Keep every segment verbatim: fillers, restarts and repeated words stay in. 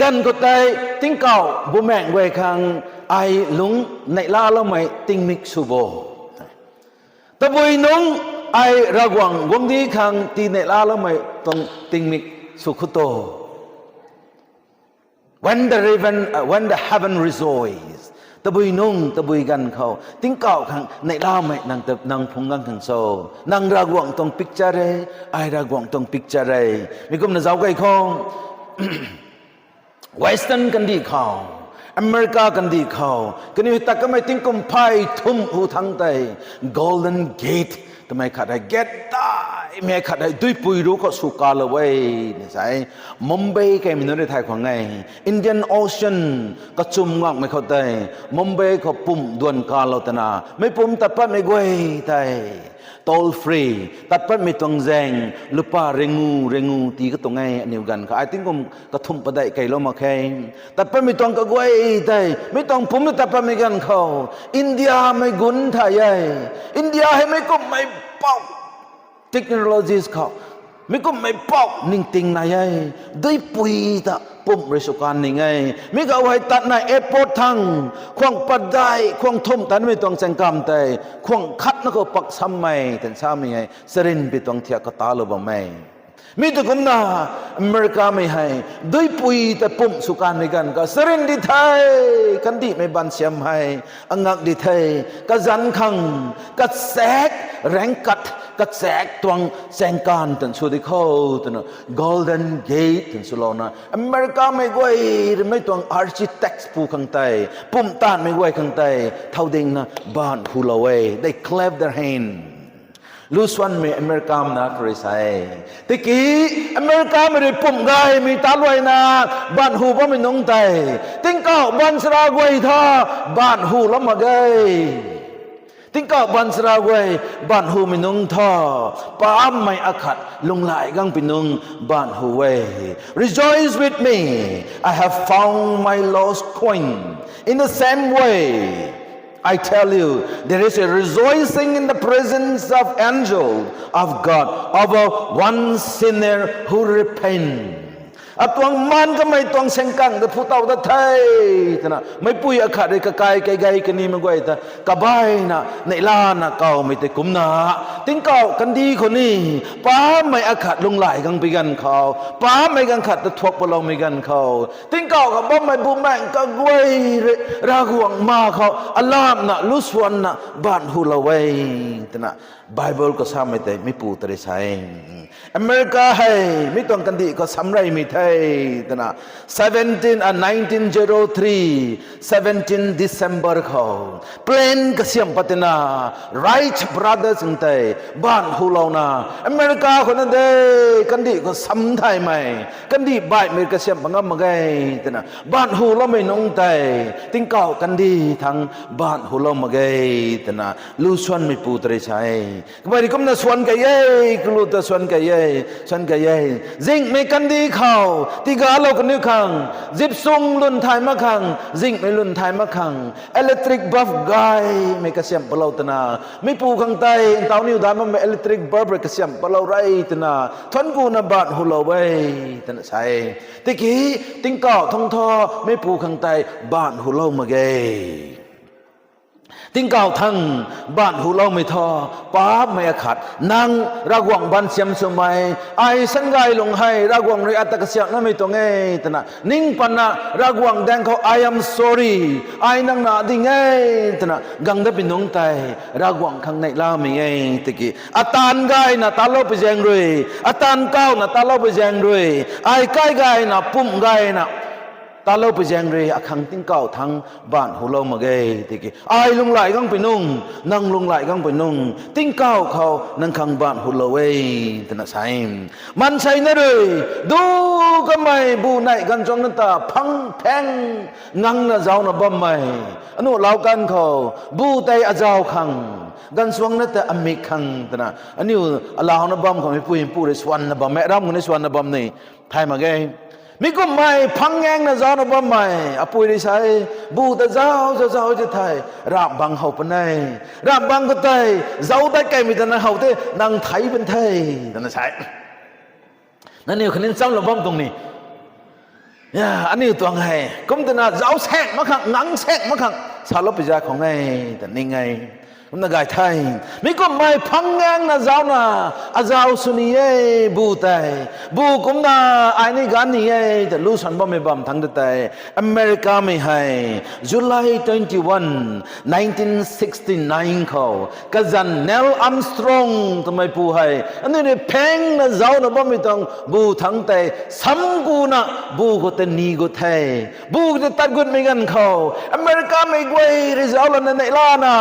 Kan khou tei tingkauh bumaengh guay khang ai lungc neihlaloumei tingmik sw bo. Tabui nungc ai Ravguangc guangcdic khang tii neihlaloumei tuang tingmik sw khou to. When the heaven, uh, when the heaven rejoice, tabui nungc tabui ganv khou tingkauh khang neihlamei nang ta, nang phungc ganv khang cho. Nang Ravguangc tuang picture e, ai Ravguangc tuang picture e. Mi kumna zauc kei khou Western kandih khou, America kandih khou, kaniw hei tat kamei tingkum phay thumh hu thangc tei, Golden Gate twmei khat hei gate daimei khat hei duipui ruc khou sw kalou e, ni sa e. Mumbai kaimei nunc rui thay khwang e, Indian Ocean kachum ngakmei khou tei, Mumbai khou pumh duan kalou twna, meic pumc tat patmei guay tei toll free, tat patmei tuang zaeng lupa ringu ringu tii katuang e aniw ganv khou. Ai tingkum kathumh padeih keylou mak khe. Tat patmei tuang kaguay tei, mi tuang pumc tat patmei ganv khou, Indiamei gun thay e. India hei meic kumhmei pou technologies khou, mi kumhmei pou ningting nai e. Duipui ta pumh rui sw kan ning e. Mi khou hei tatna airport thangc khwang padeih khwang thumh tanmei tuang chaengkam tei khwang khatna khou pak sammei tan samei hei charynpi tuang thiak kata lou bam e. Mi tu kumna Americamei hei duipui ta pumh sw kanmei ganv khou charyn di the, kandihmei baansiam hei angak di the, kazanc khang, kachaek, raengc kat, kachaek tuang chaengkan tan sw di kho twna, Golden Gate tan swlouna Americamei guay rui mei tuang architect pu khang tei, pumh taanvmei guay khang tei thau dingna baanc hulou e. They clap their hand. Lu swanmei Americamei na khou rui sa e. Tiki Americamei rui pumh gaymei ta luaina baanc hu bammei nungc tei, tingkauh baanchara guay tha baanc hulou mak ge. Tingkauh baanchara guay baanc humei nungc tha, paapcmei akhat lunghlaic gangpui nungc baanc hu e. Rejoice with me, I have found my lost coin. In the same way, I tell you, there is a rejoicing in the presence of angel of God over one sinner who repent. Atuang maan kamei tuang saengkang ta phu tow dat the, twna meicpui akhat rui kakai kaigei kanimei guay ta kabaina neihlana kawmei tei kumna, tingkauh kandih khou ni paapcmei akhat lunghlaic gangpui ganv khou, paapcmei ganv khat ta thuak paloumei ganv khou, tingkauh khou bammei bumaengh kaguay rui Ravguangc ma khou alamna lu swanna baanc hulou e, twna Bible khou samei tei mipu ta rui sa e. America hei mi tuang kandih khou samreymei the, twna seventeen, uh, nineteen zero three, seventeen December khou plane kasiamh pat tina Wright Brothers tei baanc hulouna America khou na de kandih khou sam thaymei, kandih baihmei kasiamh pat ngam mak ge, twna baanc huloumei nungc tei tingkauh kandih thangc baanc hulou mak ge, twna lu swanmeipu ta rui sa e. Kamei rui kumna swan kei e, kalu ta swan kei e, swan kei e. Zinghmei kandih khou tigalou kaniw khang, zipsung lun thay mak khang, zinghmei lun thay mak khang, electric bulb gaymei kasiamh palou twna, mipu khang tei ntau niw daimei electric bulb rui kasiamh palou rey twna, thuanc kuna baanc hulou e, twna sa e. Tiki tingkauh thangc thu mipu khang tei baanc hulou mak ge. Tingkauh thangc baanc huloumei thu, paapcmei akhat, nang Ravguangc baansiam swmei, ai sangay lung hei Ravguangc rui ata kasiamhnamei tuang e, twna ning patna Ravguangc daeng khou I am sorry, ai nang na ding e, twna gang dat pi nungc tei Ravguangc khang neihlamei e. Tiki ataanv gayna taloupui zaeng rui, ataanv kauhna taloupui zaeng rui, ai kai gayna pumh gayna taloupui zaeng rui akhang tingkauh thangc baanc hulou mak ge. Tiki ai lunghlaic gangpui nungc, nang lunghlaic gangpui nungc, tingkauh khou nang khang baanc hulou e, twna sa e. Maansei na rui du kamei bu neih ganv chuang na ta phang pheng ngangna zauna bammei, anu lau kan khou bu tei azau khang, ganv chuang na ta amik khang twna aniu alauna bam khou meipu mpu rui swanna bammei, ram khou ni swanna bam ni thay mak ge. Mi kummei phang ngangna zauna bammei apui rui sa e, bu ta zau zau zau ti thei, ramhbangc how puni e. Ramhbangc khou tei zau dat kaimei ta nang how the, nang thei pun the, twna sa e. Nangniw khatni nchamlou bam tuang ni, Ya, aniu tuang hei kum twna zauc saeng mak khang, ngang saeng mak khang salou pi za khang e, ta ning e. Kumna gay the. Mi kummei phang ngangna zaucna, azauc sw ni e, bu tei. Bu kumna ai ni ganv ni e, ta lu swan bammei bam thangc ta tei. Americamei hei, July twenty-one, nineteen sixty-nine khou, kazanc Neil Armstrong twmei pu hei, aniu ni phangna zaucna bammei tuang bu thangc tei, sam kuna bu khou tei ni gut the. Bu tei tat gutmei ganv khou, Americamei guay rui zauc lana neihlana,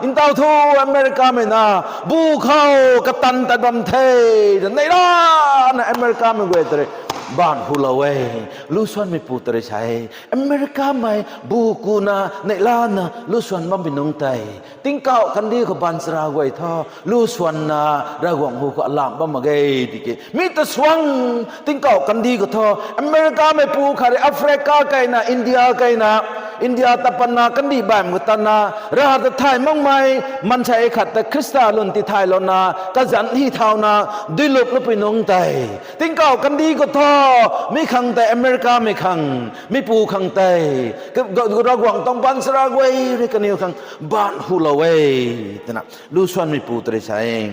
ntaw thu Americamei na, bu khou katan tat bam the, ta neihlana Americamei guay ta rui baanc hulou e. Lu swanmei pu ta rui sa e, Americamei bu kuna neihlana lu swan bammei nungc tei, tingkauh kandih khou baanchara guay thu lu swanna Ravguangc hu khou alam bam mak ge tiki. Mi ta suang tingkauh kandih khou thu, Americamei pu khat rui Africa keyna, India keyna, India ta patna kandih bammei khou tatna, rav ta thay makmei, maansei khat ta Khrista lwn tithaylouna, kazanc hi thauna, duilup lupui nungc tei. Tingkauh kandih khou thu, mi khang tei Americamei khang, mi pu khang tei, Ravguangc tuang baanchara guay rui kaniw khang baanc hulou e, twna lu swanmei pu ta rui sa e.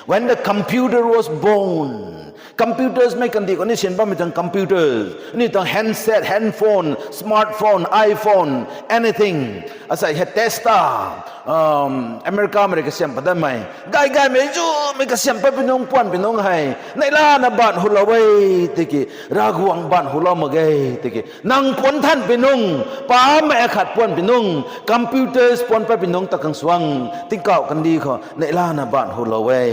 When the computer was born, computersmei kandih khou ni sin bammei tuang computers, aniu tuang handset, handphone, smartphone, iPhone, anything. Asei hei Tesla, Americamei rui kasiam pat datmei, gay gaymei zumei kasiam patpui nungc, puanpui nungc hei neihlana baanc hulou e tiki, Ravguangc baanc hulou mak ge tiki. Nang puan thanpui nungc, pamei akhat puanpui nungc, computers puan patpui nungc ta khang suang, tingkauh kandih khou neihlana baanc hulou e,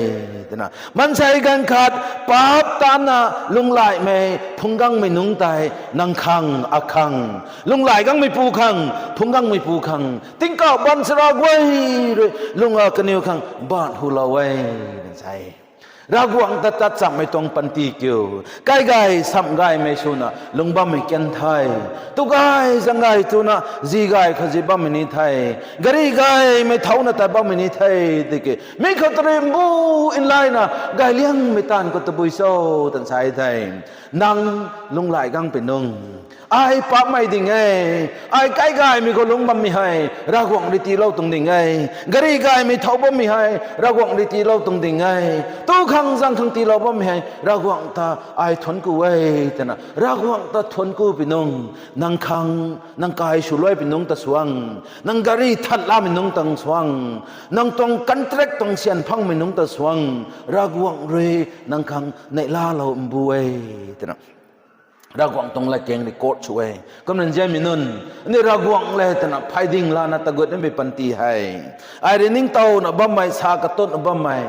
twna. Maansei ganv khat paap tana lunglaimei phungc gangmei nungc tei nang khang, akhang, lunglai gangmei pu khang, phungc gangmei pu khang, tingkauh baanchara guay rui lung a kaniw khang baanc hulou e, twna sa e. Ravguangc ta tat chammei tuang panty kiu, kai gay samh gaymei swna lung bammei kan the. Tu gay zang gay twna zi gay khou zi bammei ni the. Gari gaymei thouna tat bammei ni the. Tiki mi khou ta rui mbu nlaina gayliangmei taanv khou tabui cho, twna sa e the. Nang lunglai gangpui nungc, ai paapmei ding e, ai kai gaymei khou lungc bammei hei Ravguangc rui tiilou tuang ding e, gari gaymei thau bammei hei Ravguangc rui tiilou tuang ding e, tu khang zang khang tiilou bammei hei Ravguangc ta ai thuanc ku e, twna Ravguangc ta thuanc kupui nungc, nang khang, nang kai swluaipui nungc ta suang, nang gari than lamei nungc ta suang, nang tuang contract tuang syan phangmei nungc ta suang, Ravguangc rui nang khang neihlalou mbu e, twna Ravguangc tuang latkaeng record sw e. Kumna nzianmei nunc, aniu Ravguangc le twna phay ding lana tagut nipui panty hei, ai rui ningtowna bammei, sa katutna bammei,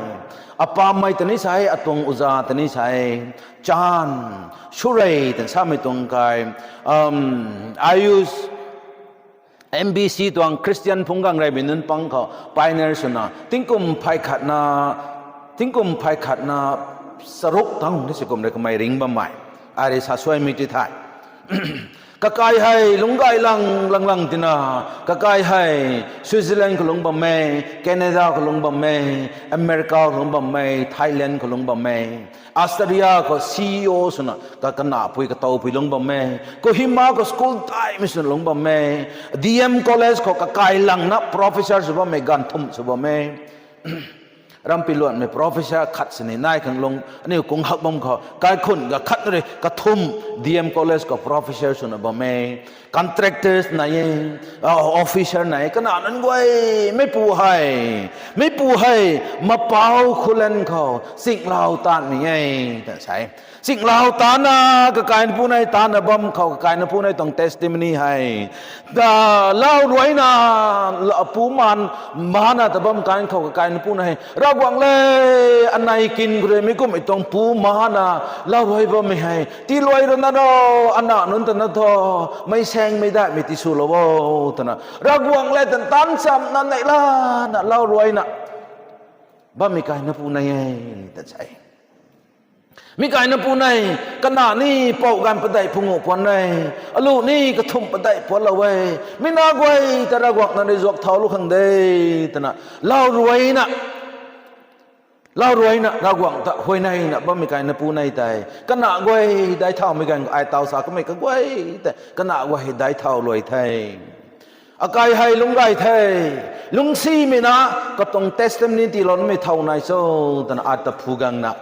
apammei ta ni sa e, atuang uza ta ni sa e, Chan Surrey twna samei tuang kai, um, Ayush M B C tuang Christian phungc gang reymei nunc pang khou pioneer swna tingkum phay khatna, tingkum phay khatna charuk tang ni si kum rui kamei ring bammei, ai rui sa suaimei ti the. Kakai hei lungc gay lang lang lang tina, kakai hei Switzerland khou lungc bam e, Canada khou lungc bam e, America khou lungc bam e, Thailand khou lungc bam e, Australia khou C E O swna ka, kanapui katowpui lungc bam e, Kohima khou school daihmei swna lungc bam e, D M College khou kakai langna professor sw bammei ganv thumh sw bam e. Rampi luanmei professor khat sini nai khang lung, aniu kung hak bam khou kaikhun ga khat rui kathumh D M College khou professor swna bam e. Contractors nai e, officer nai e, kana nunc guay, meipu hei, meipu hei, mapau khulan khou chinglau taanmei e, ta sa e. Chinglau taanna, kakaina pu nei taanna bam khou, kakaina pu nei tuang testimony hei, ta, lau ruaina, pu man, mana ta bam kan khou kakaina pu nei hei, Ravguangc le, anei kin khou rui mi kummei tuang pu mana, lau ruai bammei hei tiiluai runa ro, ana nunc ta na thu, meic saengmei daihmei tiswlou o, twna Ravguangc le tan taanv chamna neihlana lau ruaina bammei kaina pu nei e, ta sa e. Mi kaina pu nei, kana ni pou ganv padeih phungc puan e, alu ni kathumh padeih puanlou e, mi na guay ta Ravguangc nang rui zuak thaulou khang de, twna lau ruaina Lauruaina Ravguangc ta huayneyna bammei kaina pu nei tei, kanac guay daic thaumei ganv ai taw sa kamei kaguay tei kanac guay daic thau luai the. Akai hei lungc gay the, lungcsimei na, katuang testimony tiiloumei thow nai cho, twna ai ta phu gangna,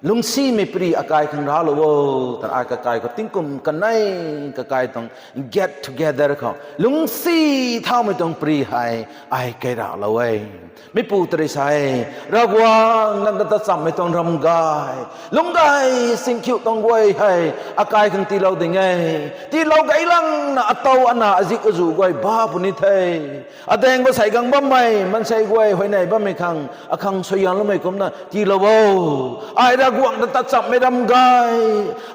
lungcsimei pary akai khang raclou o, twna ai kakai khou tingkum kanei, kakai tuang get together khou lungcsi thaumei tuang pary hei ai kai raclou e. Mipu tari sa e, Ravguangc nang ta tat chammei tuang ram gay, lungc gay singkhiu tuang guay hei akai khang tiilou ding e. Tiilou gay langna atow ana azik azu guay ba puni the. Adaeng khou sei gang bammei maansei guay huayney bammei khang akhang suaihiamloumei kumcna tiilou o. Ai Ravguangc ta tat chammei ram gay,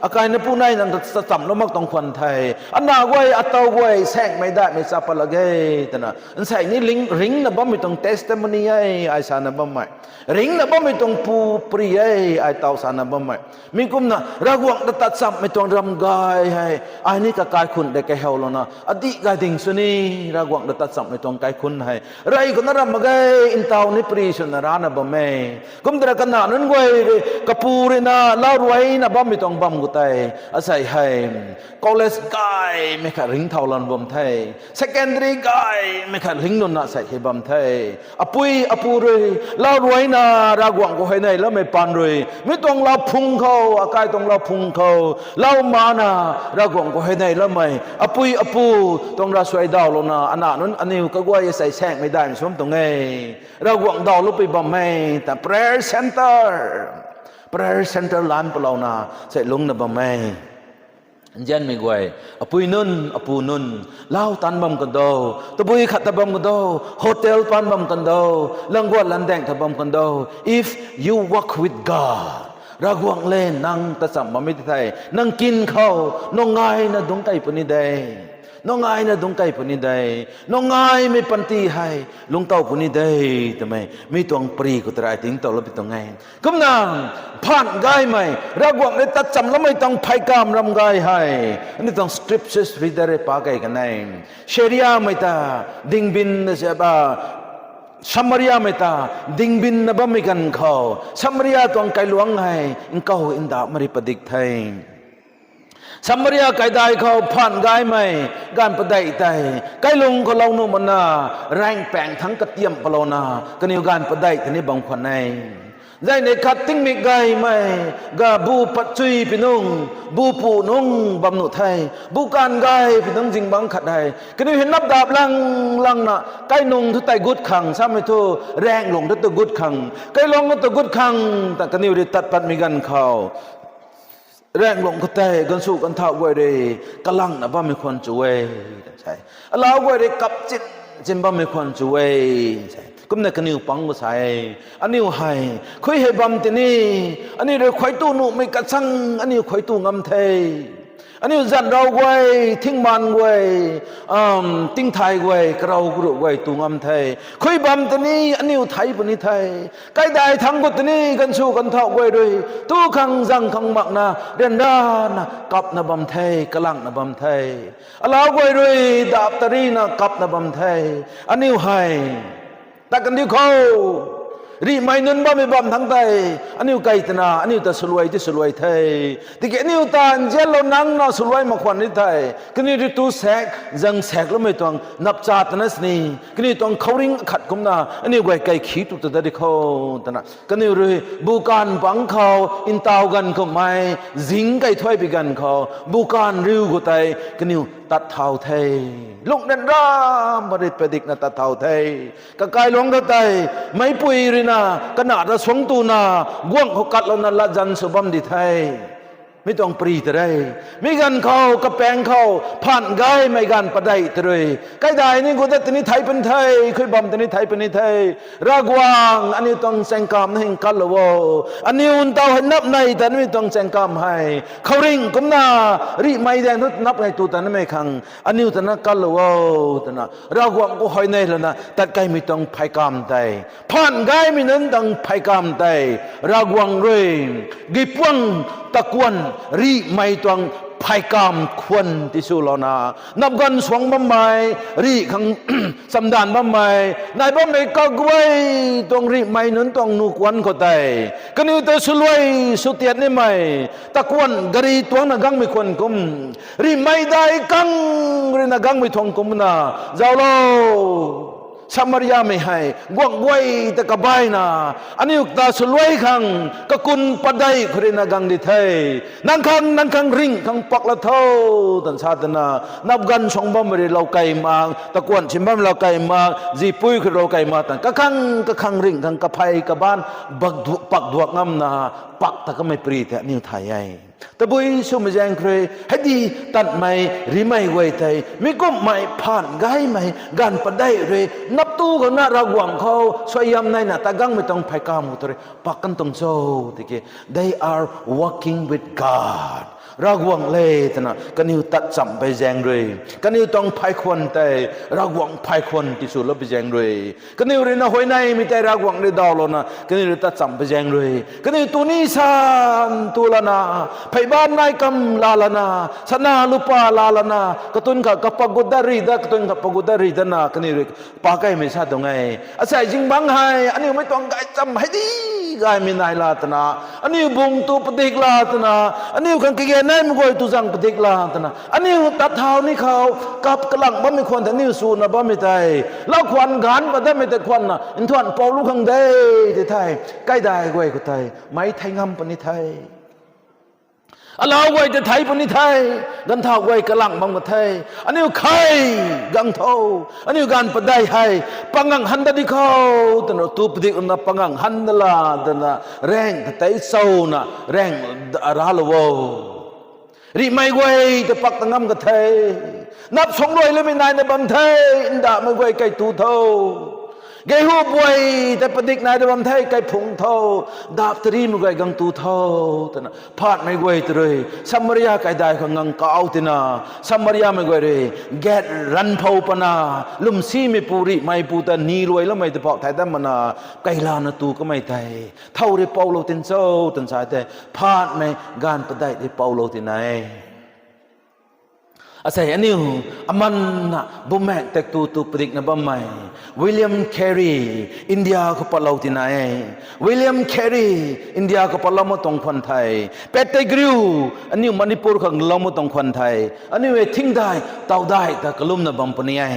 akai na pu nei nang ta tat chamlou mak tuang khwan the. Ana guay atow guay saengmei daihmei cha pat lak ge, twna nsei ni ringna bammei tuang testimony e, ai sana bammei. Ringna bammei tuang pu pary e, ai taw sana bammei. Mi kumna Ravguangc ta tat chammei tuang ram gay hei ai ni kakai khun de kahawlouna adih gay ding sw ni, Ravguangc ta tat chammei tuang kaikhun hei rey khou na ram mak ge, ntaw ni pary swna rana bam e. Kumtara kanac nunc guay rui, kapu rui na lauruaina bammei tuang bam khou tei, asei hei college gaymei khat ringcthau lan bam the, secondary gaymei khat ringclou na sei hei bam the. Apui apu rui lauruaina Ravguangc khou huayneyloumei paan rui mi tuang lau phung khou, akai tuang lau phung khou lau mana, Ravguangc khou huayneyloumei apui apu tuang ravsuai dawlouna anac nunc aniw kaguay asei saengmei daihmei sw bam tuang e. Ravguangc dawloupui bam e, ta prayer centre, prayer centre lan palouna sei lungcna bam e. Nzianmei guay, apui nunc apu nunc, lau taanc bam kan do, tabui khat ta bam kan do, hotel paan bam kan do, langguat landaeng ta bam kan do, if you walk with God, Ravguangc le nang ta cham bammei tei thei nang kin khou nang ngaina dungc kei puni de. Nang ngaina dungc kei puni de. Nang ngaimei panty hei lungctow puni de, twmei mi tuang pary khou tei ai tingtowlou pi tuang e. Kumna phaan gaymei, Ravguangc rui tat chamloumei tuang pheykamv ram gay hei aniu tuang scriptures reader rui pa kei kan e. Siriamei ta dingbin na se ba, Samariamei ta dingbinna bammei ganv khou Samaria tuang kailuangc hei nkou ndauhmei rui padik the. Samaria kaidai khou phaan gaymei gaanv padeih tei kailung khou lou nuh makna, raengpaeng thangc katiamh palouna kaniw gaanv padeih tei ni bam khwan e. Zay ni khat tingmik gaymei, ga bu patchui pi nung, bu pu nung bam nuh the. Bu kaanv gay pi nung zingbangc khat hei kaniw hei nap dap lang langna, kainung thu tei gut khang, samei thu raenglung thu ta gut khang, kailung thu ta gut khang, ta kaniw rui tat patmei ganv khou raenglung khou tei ganvsu ganvthauh guay rui kalangna bammei khwan chu e. Sei, alau guay rui kap chin chin bammei khwan chu e. Sei, kumna kaniw pang khou sa e, aniu hei khui hei bam tini, aniu rui khuay tu nuhmei kachang aniu khuay tu ngam the. Aniu zanrau guay, thingmaan guay, tingthay guay, karau karuh guay tu ngam the. Khui bam tini aniu thei puni the. Kaidai thangc khou tini ganvsu ganvthauh guay rui tu khang zang khang makna ryanrana kapna bam the, kalangna bam the. Alau guay rui dap tarina kapna bam the. Aniu hei tat kan diu khou, rihmei nunc bammei bam thangc tei aniu kai twna aniu ta swluai ti swluai the. Tiki aniu ta nzianlou nangcna swluai mak khwan ni the. Kaniw rui tu saek zang saekloumei tuang napcha twna sini, kaniw tuang khouringh akhat kumna aniu guay kai khi tu ta dat di khou twna kaniw rui bu kaanv pang khou ntaw ganv khou mei zing kai thuay pi ganv khou bu kaanv riu khou tei kaniw tat thau the. Lungh ryanra marit padikna tat thau the. Kakailuangc ta tei meicpui ruina kanac ta suangc tuna guangh khou katlouna latzan sw bam di the. Mi tuang pary ta re. Mi ganv khou kapaeng khou phaan gaymei gaanv padeih ta rui kaidai ni gut dat tini thei puni the, khui bam tini thei puni the. Ravguangc aniu tuang chaengkam na hing katlou o. Aniu ntaw hei nap nei ta nimei tuang chaengkam hei khouringh kumna rihmei daeng thu nap nei tu ta nimei khang aniu ta na katlou o, twna Ravguangc khou huayney lana tat kaimei tuang pheykamv tei, phaan gaymei nunc tuang pheykamv tei, Ravguangc rui gaypuang takuanh rihmei tuang pheykamv khwan tiswlouna, napganv suang bammei, rih khang chamdanv bammei nai bammei kaguay tuang rihmei nunc tuang nu kuanc khou tei, kaniw ta swluai swtiat nimei takuanh gari tuangcna gangmei khwan kum, rihmei dai kang ruina gangmei thuang kumna, zauclo, Samariamei hei guangc guay ta kabaina, aniu ta swluai khang kakun padeih khou ruina gang di the. Nang khang, nang khang ringh khang pak la tho, twna sa twna, napganv suang bammei rui lou kei mak, takuanh sim bammei lou kei mak, zipui khou lou kei mak, twna kakhang kakhang ringh khang kaphey kabaanc pak duak ngamna, pak ta kamei pary tei aniu thay e. Tabui swmei zaeng khou rui, heiditatmei rihmei guay tei mi kumhmei phaan gaymei ganv padeih rui naptu khou na Ravguangc khou suaihiam naina ta gangmei tuang pheykamv khou tu rui pak kan tuang cho, tiki they are walking with God. Ravguangc le twna kaniw tat chamhpui zaeng rui, kaniw tuang pheykhwan tei Ravguangc pheykhwan tiswlou pui zaeng rui, kaniw ruina huayneymei tei Ravguangc rui dawlouna kaniw rui tat chamhpui zaeng rui, kaniw tuni san tu lana, pheyban nai kam laa lana, sana lupa laa lana, katun kha kapak gut dat ri dat, katun kha pak gut dat ri datna kaniw rui pa kaimei sa tuang e. Asei zingbangc hei aniu mei tuang gaychamv hei di gaymei nai la twna, aniu bung tu padik la twna, aniu khang kage naimei guay tu zang padik la twna, aniu tat thau ni khou kap kalang bammei khwan tei aniu swna bammei tei, lau khwan gaanc pat datmei tei khwanna nthuan pou lu khang de, tei the. Kaidai guay khou tei meic thei ngam puni the. Alau guay tei thei puni the. Ganvthau guay kalang bam ka the. Aniu khei gang tho. Aniu ganv padeih hei pangang han dat di khou twna tu padik na pangang han dat la twna, raeng ta tei chowna raeng ralou o. Rihmei guay ta pak ta ngam ka the. Nap suang ruai lamei naina bam the. Ndamei guay kai tu tho. Geihu buay tei padik naina bam the, kaiphung tho. Dap tarimei guay gang tu tho, twna phaanhmei guay ta rui Samaria kaidai khou ngang kau tina, Samariamei guay rui gate ranv phou pana, lwmsimeipu rihmeipu ta ni ruai lamei ta phou thei dat mana, kailana tu kamei tei thow rui poulou tin cho, twna sa tei phaanhmei ganv padeih rui poulou tina e. Asei aniu amanna bumaeng tak tu tu padikna bammei William Carey, India khou patlou tina e. William Carey, India khou patlou ma tuang khwan thei, Pettigrew, aniu Manipur khou lou ma tuang khwan thei, aniu e thingdai tawdai ta kalumna bam puni e.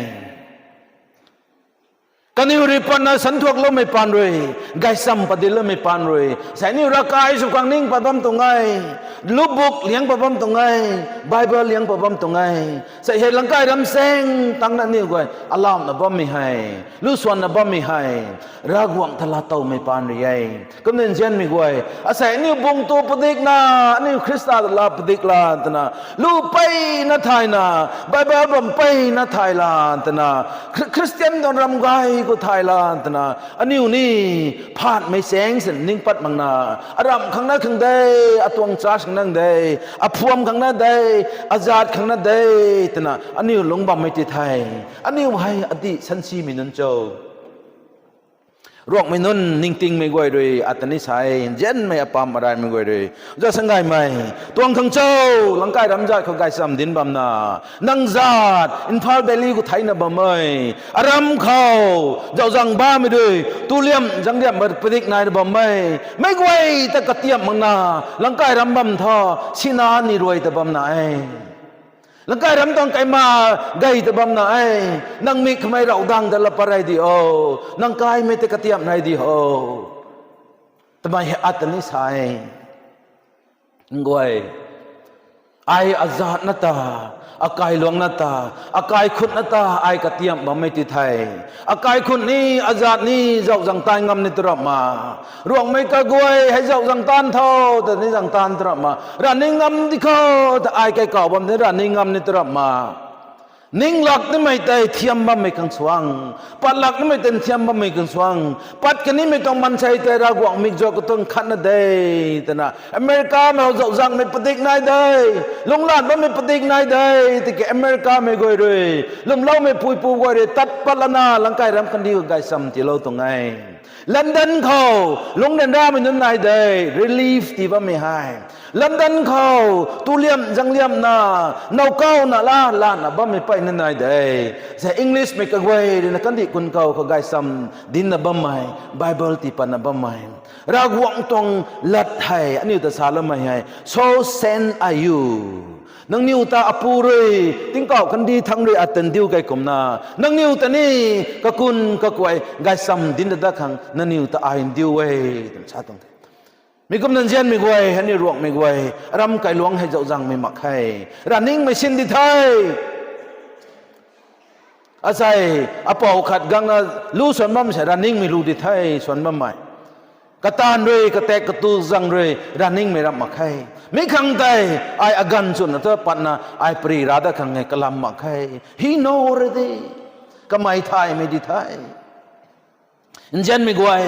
Kaniw rui patna santhuakloumei paan rui, gaychamv padikloumei paan rui, asei aniu ravkai sw khang ning pat bam tuang e, lubuk liang pat bam tuang e, Bible liang pat bam tuang e. Asei hei langkai ram saeng tangna aniu guay alamna bammei hei, lusuanna bammei hei, Ravguangc ta laatowmei paan rui e. Kumna nzianmei guay, asei aniu bung tu padikna, aniu Khrista ta laa padik la twna, lu peyna thayna, Bible bam peyna thay la twna, Khri-, Khristian tuang ram gay khou thay la twna, aniu ni phaanhmei chaeng sin ning pat makna, aramh khang na khang de, atuang church khang na de, aphuam khang na de, azat khang na de, twna aniu lungc bammei ti the. Aniu hei adih sansimei nunc cho. Ruangmei nunc ningtingmei guay rui ata ni sa e, nzianmei apam araimei guay rui. Za sanggaymei, tuang khang cho, langkai ram zat khou gaychamv dinc bamna, nang zat Imphal Valley khou theina bam e, aram khou zauzang bammei rui tuliam zangriam padik naina bam e, meic guay ta katiamh makna, langkai ram bam tho, sina ni ruai ta bamna e. Langkai ram tuang kaima gay ta bamna e, nang mik kamei raudang ta la pat rey di o, nang kaimei tei katiamh rey di ho, twmei hei ata ni sa e. Nguay, ai azatna ta, akailuangna ta, akaikhutna ta ai katiamh bammei ti the. Akaikhut ni, azat ni, zauzang taanv ngam ni tu ramh ma. Ruangmei kaguay hei zauzang taanv tho, ta ni zang taanv tu ramh ma. Rav ni ngam di khou, ta ai kaikau bam ni rav ni ngam ni tu ramh ma. Ninglak nimei tei thiam bammei khang suang, patlak nimei tei thiam bammei khang suang, pat kanimei tuang maansei tei Ravguangc mikzat katuang khatna de, twna Americamei hou zauzangmei padik nai de, lunglan bammei padik nai de, tiki Americamei guay rui, lwmloumei puipu guay rui tat pat lana langkai ram kandih khou gaychamv tiilou tuang e. London khou lungc ryanramei nunc nai de, relief tii bammei hei. London khou tuliamh zangliamhna, nowkawna la lana bammei peyna nai de. Sa Englishmei kaguay ruina kandih kun khou kha gaychamv dincna bammei, Bible tii patna bammei, Ravguangc tuang lat hei aniu ta saloumei hei, So send I you. Nangniw ta apu rui, tingkauh kandih thangc rui atan diu kei kumna, nangniw ta ni kakun kakuay gaychamv dinc ta dat khang nangniw ta ai ndiu e, twna sa tuang the. Mi kumna nzianmei guay, aniu Ruangmei guay, aram kailuangc hei zauczangmei mak khe. Ravningmei sin di the. Asei, apou khat gangna lu swan bam sei, ravningmei lu di the, swan bammei. Kataanv rui, katak katu zang rui, ravningmei ramh mak khe. Mi khang tei, ai aganv chwnna thu patna, ai pary ra dat khang e kalam mak khe. He know already. Kamei thaymei di the. Nzianmei guay,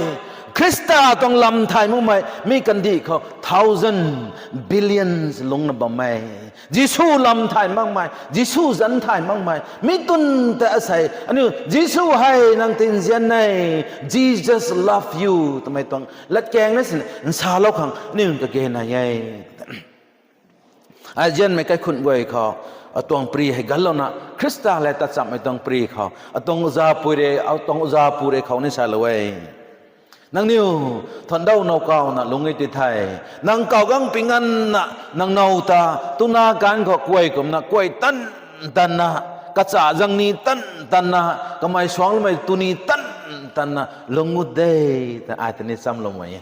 Khrista tuang lam thay makmei, mi kandih khou thousand, billions lungcna bammei. Jisu lam thay makmei, Jisu zanc thay makmei, mi tun ta asei, aniu, Jisu hei nang ta nzian e, Jesus love you, twmei tuang latkaeng na sin, nsalou khang, aniu kage nai e. Ai nzianmei kaikhunc guay khou, atuang pary hei ganlouna, Khrista le tatchamhmei tuang pary khou, atuang uza pui rui, atuang uza pu rui khou ni salou e. Nangniw, thuandau nowkawna lungc e ti the. Nang kawgang pinganna, nang now ta, tuna kan khou kuay kumna, kuay tan tanna, kacha zang ni tan tanna, kamei suangloumei tu ni tan tanna, lungc u de, ta ai ta ni chamloumei e.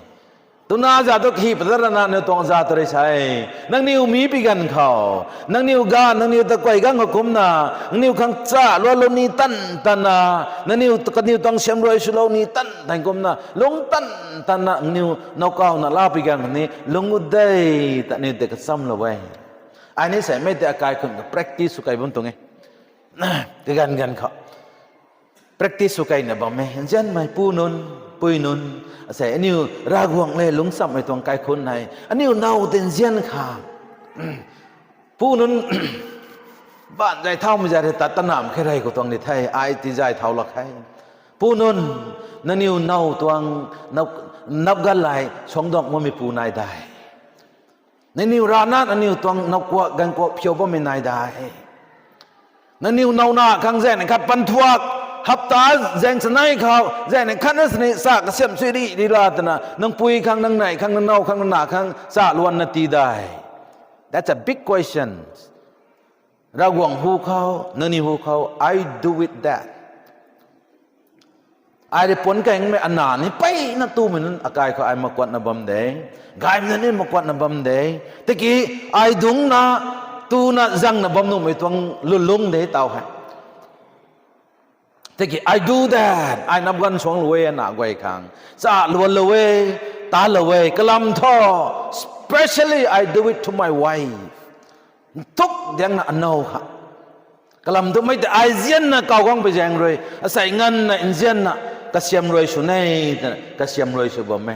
Tuna za tu khi padarana, aniu tuang za ta rui sa e. Nangniw mi pi ganv khou, nangniw ga, nangniw ta kuay gang khou kumna, nangniw khang cha lualou ni tan tanna, nangniw, kaniw tuang siamruai swlou ni tan tan kumna, lungc tan tanna, nangniw nowkawna la pi ganv khou ni, lungc u de, ta aniu tei kachamlou e. Ai ni sei mei tei akai khun ka practice sw kei bam tuang e. Kaganv ganv khou practice sw keina bam e. Nzianmei pu nunc, pui nunc, asei aniu Ravguangc le lungchamhmei tuang kaikhunc hei, aniu now tei nzian khang. Pu nunc, baanv zay thaumei zay rui tat tanamh khe rey khou tuang ni the, ai ti zay thau lak khe. Pu nunc, nangniw now tuang, nap, napgalay suangduang makmei pu nai dai. Nangniw rana, nangniw tuang napkuak ganvkuak phiu bammei nai dai. Nangniw nowna khang zaeng khat panthuak, hapta zaeng chanei khou zaeng khat na sini cha kasiamh sui ri ri la twna, nang pui khang, nang nei khang, nang now khang, nang na khang cha luanna tii dai. That's a big question. Ravguangc hu khou, nangniw hu khou, I do with that. Ai rui puanc kaengmei ana ni mpeyna tumei nunc akai khou ai makuatna bam de. Gaymei nunc ni makuatna bam de. Tiki ai dungcna, tuna zangna bam nuhmei tuang lulung de tau hei. Tiki I do that, ai nap ganv suanglou e ana guay khang. Cha luanlou e, talou e, kalam thu. Specially, I do it to my wife. Nthuk diangna anow kha. Kalam thu mei tei ai nzianna kawgangpui zaeng rui, asei nganvna nzianna kasiamruai sw ne, twna kasiamruai sw bam e.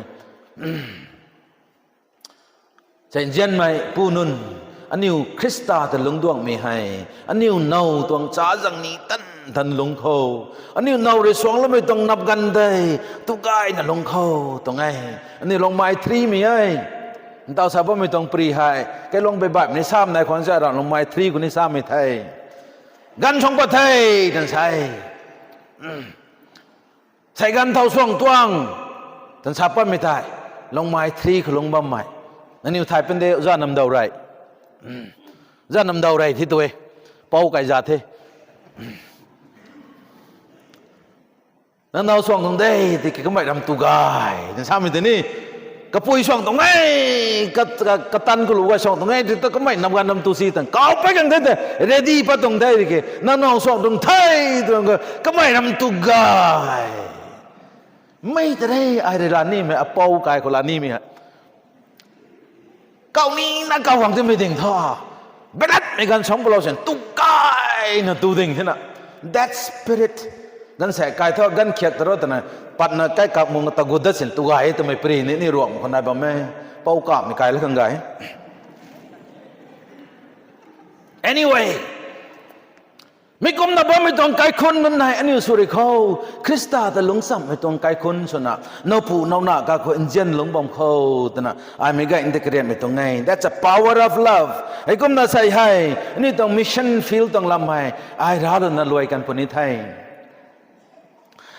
Sei nzianmei pu nunc, aniu Khrista ta lungcduangmei hei, aniu now tuang cha zang ni tan tan lungc khou, aniu now rui suangloumei tuang nap ganv tei tu gayna lungc khou tuang e. Aniu Longmai three mei e. Ntaw sa bammei tuang pary hei, kailuang beibaihmei ni sam nai khwan sa ra Longmai three khou ni samei the. Ganv suang pat the, tan sa e. Sei ganv thau suang tuang, tan sa patmei tei, Longmai three khou lungc bammei. Nangniw thay pan de, Oja Namdaw rei. Oja Namdaw rei thi tu e. Pou kai za the. Nang now suang tuang de, tiki kamei ram tu gay, tan samei tei ni. Kapui suang tuang e, ka, ka, katan kalu gay suang tuang e, ti tu kamei nap ganv ram tu si tan. Kau pat gang the tei, ready pat tuang the, tiki. Nang now suang tuang the, tuang ka, kamei ram tu gay. Mei tei re, ai rui la nimei, apou kai khou la nimei hei. Kau nina kau guang timei ding thu. Belatmei ganv suang palou sin, tu gayna tu ding thena. That spirit. Ganv sei kai thu, ganv khiak ta ro twna, patna kai kap mung ta gut dat sin, tu gay twmei pary ni, ni ruang khou nai bam e. Pou kapmei kai la khang gay. Anyway, Mi kumna bammei tuang kaikhunc nunc hei aniu sw ri khou, Khrista ta lungchamhmei tuang kaikhunc swna, nowpu nowna kakhou nzian lungc bam khou twna ai meic gay nti karianmei tuang e. That's a power of love. Heikumna sei hei aniu tuang mission field tuang lam hei ai raclouna luai kan puni the.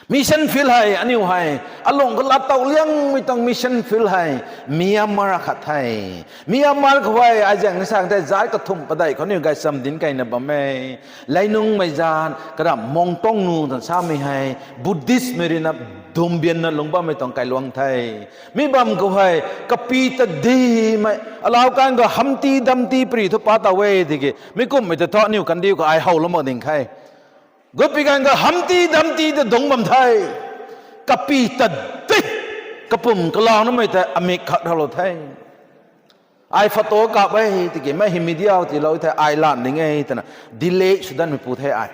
Mission field hei aniu hei alung khou lat tow liangmei tuang mission field hei Myanmar khat the. Myanmar khou hei ai zaeng ni sa tei zat kathumh padeih khou aniu gaychamv dinc keyna bam e. Leinungmei zat karamh Mongtongnu tan samei hei Buddhistmei ruina dumbianna lungc bammei tuang kailuang the. Mi bam khou hei kapy tadimei alau kan khou Humpty Dumpty pary thu pa tow e tiki mi kumhmei ta thu aniu kandiu khou ai howlou mak ding khe. Gutpi kan khou Humpty Dumpty ta dungc bam the. Kapy tadih, kapum kalaunamei tei amik khat raclou the. Ai photo kap e tiki mei hei media tiilou the, ai lan ding e twna delay sw danmeipu the ai.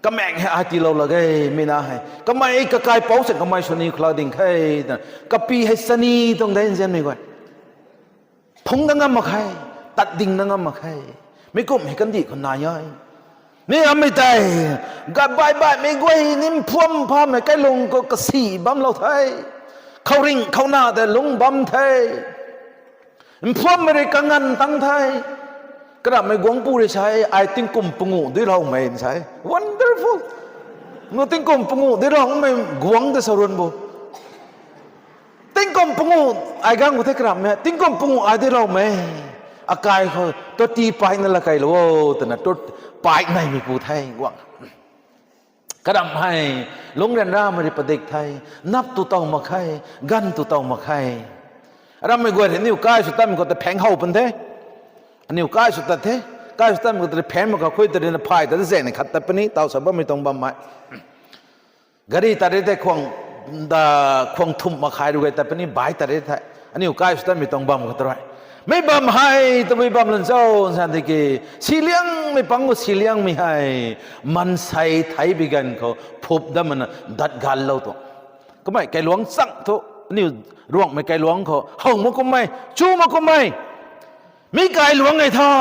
Kamaeng hei ai tiilou lak ge, mi na hei kamei kakaipouc sa kamei sw ni khou lak ding khe twna kapy hei chani tuang de nzianmei guay. Phungc dat ngam mak khe, tat ding dat ngam mak khe. Mi kumh hei kandih khou nai e. Mi amei tei, gat baih baihmei guay ni mphuam phamei kailung khou kasi bamlou the. Khouringh khouna tei lungc bam the. Mphuammei rui kanganv tang the. Karamhmei guangcpu rui sa e, ai tingkum panguh duiloumei sa e. Wonderful. Nu tingkum panguh duiloumei guangc ta sa run bo. Tingkum panguh ai gang khou the karamhmei, tingkum panguh ai duiloumei. Akai khou toti paina la keylou o twna tot paih naimeipu the guang. Karamh hei lungc ryanramei rui padik the, nap tu tow mak khe, ganv tu tow mak khe. Arammei guay rui aniu kai sw tatmei khou ta pheng how pun the. Aniu kai sw tat the, kai sw tatmei khou ta pheng mak khou khui ta ruina phay ta zaeng ni khat tat puni, taw sa bammei tuang bammei. Gari tat ri thei khuang, da, khuang thumh mak khe rui gay tat puni, bai tat ri thei. Aniu kai sw tatmei tuang bam khou ta rui. Mi bam hei tabui bam lan cho, san tiki, siliangmei pang khou siliangmei hei, maansei theibi ganv khou phup dat mana dat ganlou tuang. Kamei kailuang chang thu, aniu Ruanghmei kailuang khou how mak kummei, chu mak kummei. Mi kailuang e tha,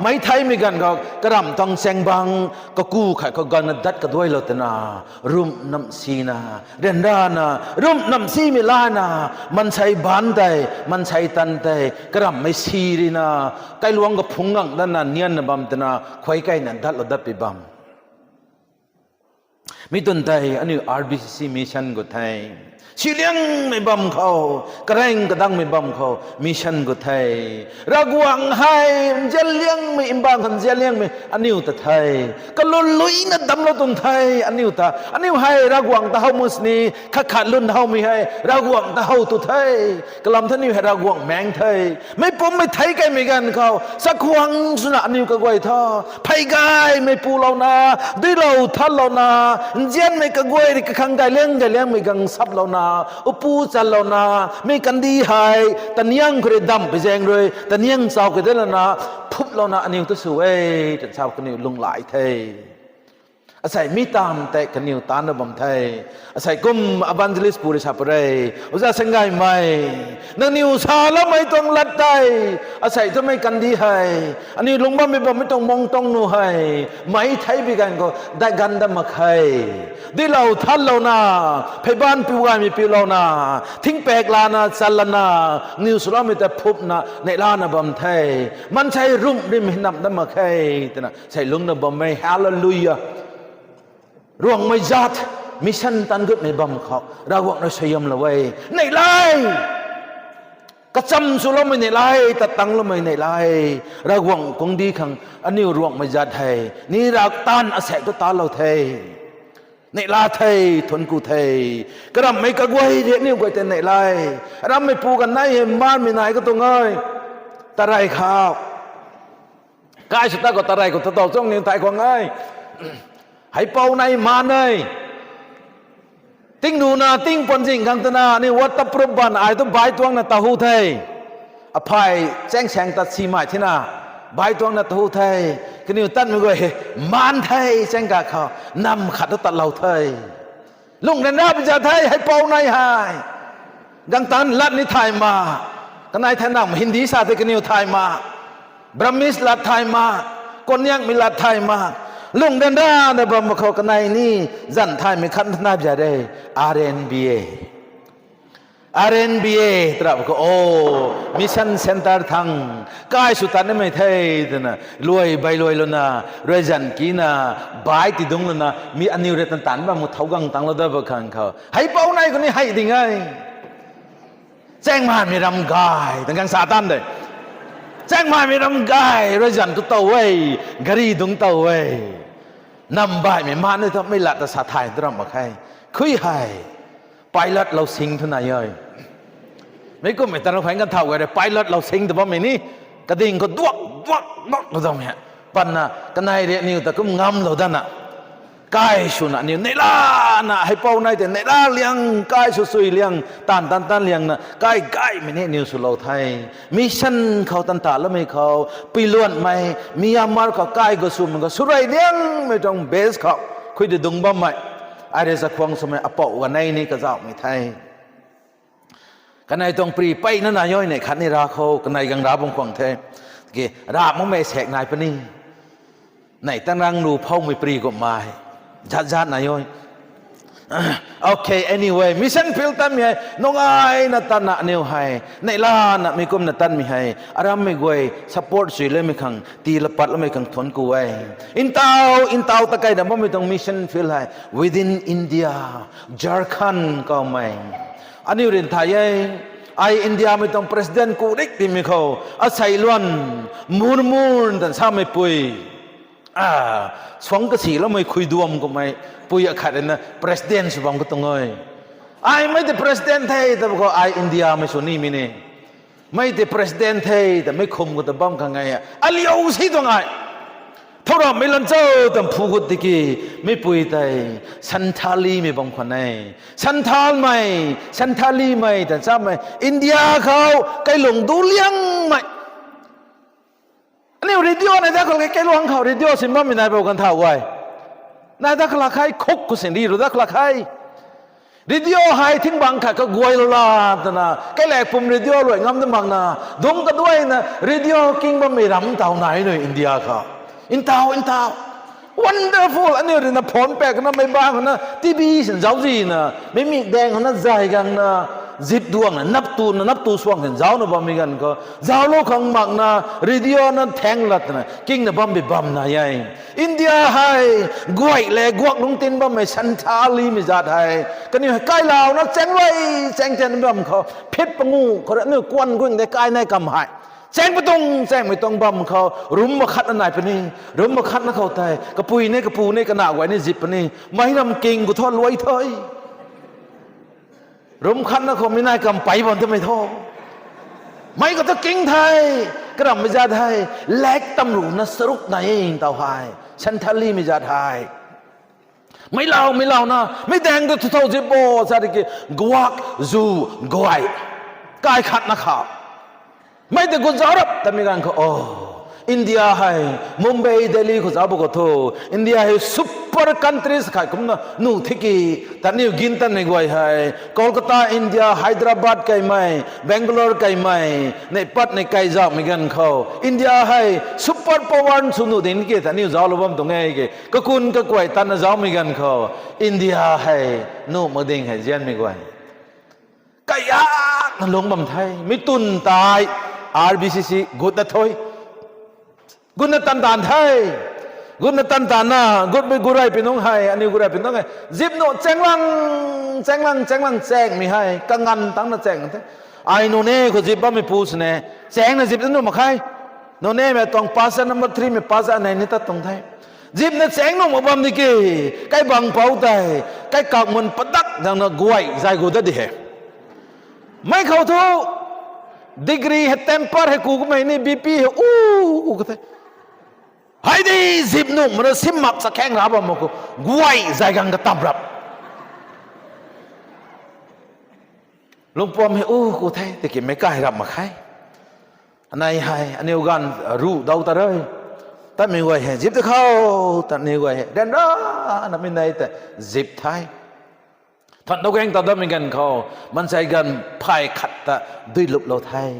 meic theimei ganv khou karamh tuang chaeng bang, kaku khat khou gangna dat kaduailou twna, rumh namh sina, ryanrana, rumh namh simei lana, maansei baanc tei, maansei tan tei karamhmei si ruina, kailuang kaphungc ngang dana nianna bam twna khuay keyna datlou dat pi bam. Mi twn tei aniu R B C C mission khou the. Siliangmei bam khou, karaeng kadangmei bam khou mission khou the. Ravguangc hei nzianliangmei, mbang khou nzianliangmei aniu ta the. Kalun luina damclou tuang the aniu ta. Aniu hei Ravguangc ta how mak sini, khat khat lun howmei hei Ravguangc ta how tu the. Kalam thu aniu hei Ravguangc maengc the. Meic pummei thei kaimei ganv khou chakhwang swna aniu kaguay tho phey gaymei pulouna, duilou thatlouna, nzianmei kaguay rui kakhang gayliang gayliangmei gang saplouna, upu chanlouna, mi kandih hei taniang khou rui damh pi zaeng rui taniang chau kei de lana, phuplouna aniu ta sw e, tan sa kaniw lunghlaic the. Asei mi tam tei kaniw taanna bam the. Asei kum evangelist pu rui sa pare, Oja Senggaymei, nangniw saloumei tuang lat tei, asei twmei kandih hei, aniu lungc bammei bammei tuang Mongtongnu hei, meic theibei ganv khou dai gan dat mak khe. Duilou thatlouna, pheybaanv piu gaymei piulouna, thingpek lana chan lana, niw swloumei ta phupna neihlana bam the. Maansei rumh rim hei namh dat mak khe, twna sei lungcna bammei. Hallelujah. Ruanghmei zat, mission tan gutmei bam khou Ravguangc rui suaihiamlou e. Neihlay! Kacham swloumei neihlay, tat tangloumei neihlay. Ravguangc kungdi khang aniu Ruanghmei zat hei ni ravtaanv asaekc tu talou the. Neihla the, thuanc ku the. Karamhmei kaguay rui aniu guay tei neihlay. Arammeipu kanei hei maanmei nai katuang e. Tarey khou kai sw tat khou tarey khou tataw chung ni thay khwang e. Heipou nai maan e. Tingduna, tingpuanzing khang twna aniu waterproof ban ai tu baihtuangna tahu the. Aphay chaeng saeng tat simei thina baihtuangna tahu the. Kaniw tatmei guay hei maan the, chaeng ga khou nam khat tu tatlou the. Lungh ryanra pi zat the, heipou nai hei. Gangtan lat ni thay ma. Kanei thay nam Hindi sa the kaniw thay ma. Burmese lat thay ma. Konyak mei lat thay ma. Lung dan dan na bam khou kanei ni zan thaymei khat nai bia re, R N B A. R N B A tarap khou, o, mission centre thang, kai sw tan nimei the, twna, luai bai luai luna, ruaizan kina, bai ti dungc luna, mi aniu rui tan tan bam mu thau gang tang lou da ba khang khou. Hei pou nai khou ni hei ding e. Chaengmei ram gay, tang gang sa tan de. Chaengmei ram gay, ruaizan tu tow e, gari dungc tow e. Nam baihmei man ni thu mei lat ta sa thay tu ram mak khe. Khui hei, pilot lou sing thu nai e. Mei kummei tan khang kan thau gay re, pilot lou sing tu bammei ni. Kading khou duak, duak, duak tu dam he. Panna, kanei ri aniw ta kum ngamlou dana. Kai swna aniw neihlana, hei pou nai tei neihla liang, kai sw sui liang, taanv tan tan liangna, kai gaymei ni aniw swlou the. Mission khou tan ta loumei khou, piluanmei, Myanmar khou kai gu swmei khou, swrei liangmei tuang base khou, khui di dungc bammei. Ai rui sa khwang swmei apou ganei ni kazauhmei the. Kanei tuang pri peyna nai e, nei khatni ra khou, kanei gang ra bam khwang the. Ki, ra makmei sek nai puni. Nei tan rang lu phoumei pri kummei. Zat zat nai e. Okay, anyway, mission field tanmei hei, nungaina tanna aniw hei, neihlana mi kumna tanmei hei, arammei guay, support sui lemei khang, tii la pat lamei khang thuanc ku e. Ntau, ntau ta kaina bammei tuang mission field hei, within India, Jharkhand kaumei. Aniw rin thay e, ai Indiamei tuang president ku rik timei khou, asei luan, murmur tan samei pui. A, suang kasi loumei khuiduam kummei, pui akhat rui na president sw bam khou tuang e. Ai mei tei president the, ta khou ai Indiamei sw nimei ni. Mei tei president the, ta mei khum khou ta bam khang e. Aliu si tuang ai. Thau rammei lan cho, tam phu gut tiki, mei pui tei, Santhali mei bam khwan e. Santhalmei, Santhali mei, tan samei, India khou, kailung du liangmei. Aniu radio nai da khou kailuang khou radio sin bammei nai bou kan thau e. Nai da khalak khe, khuk khou sin ri ru da khalak khe. Radio hei thing bang khat kaguay lou la twna, kailak pum radio luai ngam da makna, dungc kaduaina radio king bammei ram tau nai nui India khou. Ntau, ntau. Wonderful, aniu rui na phone paek na, mei bang na, T V sin zauc zina, mei mik daeng na, zay gangna, zip duangna, nap tuna, nap tu suang sin zaucna bammei ganv khou. Zauclou khang makna, radio na thaeng latna, kingna bam bi bam nai e. India hei, guay le guak lungctin bammei Santhalimei zat hei. Kaniw hei kailouna chaeng rui, chaeng tian bam khou. Phit pangu, khou rui aniu kuan guing de kai nai kam hei. Chaeng patuang, chaengmei tuang bam khou, rum makhatna nai puni, rum makhatna khou tei, kapui ni, kapu ni, kana guay ni zip puni, mei ram king khou thu luai the. Rum khatna khou mi nai kam pei bam twmei thu. Mei khou thu king the, karammei zat hei, lak tam runa charuk nai e tau hei, Santhalimei zat hei. Meilau, meilau na, mei daeng tu thu thau zip bo, sa ri ki, guak, zu, guay. Kai khatna kha. Mei tei gut zauc rap, tamei ganv khou, o. India hei, Mumbai, Delhi khou zauc bo khou thu, India hei super countries khat kumna, nu thiki, taniw gin tanmei guay hei, Kolkata, India, Hyderabad kaimei, Bangalore kaimei, nei pat nei kai zauhmei ganv khou, India hei, super power sw nu ding ki, taniw zauclou bam tuang e ki, kakun kakuay tanna zaucmei ganv khou, India hei, nuh mak ding hei zianmei guay. Kaiakna lungc bam the, mi twn tei, R B C C, gutna thui. Gutna tan tan the. Gutna tan tan na, gutmei guray pi nungc hei, aniw guray pi nungc hei. Zip nu chaenglang, chaenglang, chaenglang chaengmei hei, kanganv tangcna chaeng the. Ai nune khou zip bammei pu sini, chaengna zip nu mak khe. Nunemei tuang pastor number three mei pastor anei ni tat tuang the. Zipna chaeng nuh mak bam di ki, kai bang pou tei, kai kak mun padak zangna guay zay gu dat di he. Mei khou thu, degree hei temper hei ku kamei ni B P hei u, u ka the. Hei di zip nuh mana sim mak sa khaeng ra bam mak khou, guay zay gang katam rap. Lungpuam hei u ku the, tiki meic kai rap mak khe. Anei hei, aniw ganv ruh dau ta re. Tatmei guay hei, zip ta khou, tatmei guay hei, ryanra, namei nei ta, zip the. Than dau gaeng ta datmei ganv khou, maansei ganv phay khat ta, duiluplou the.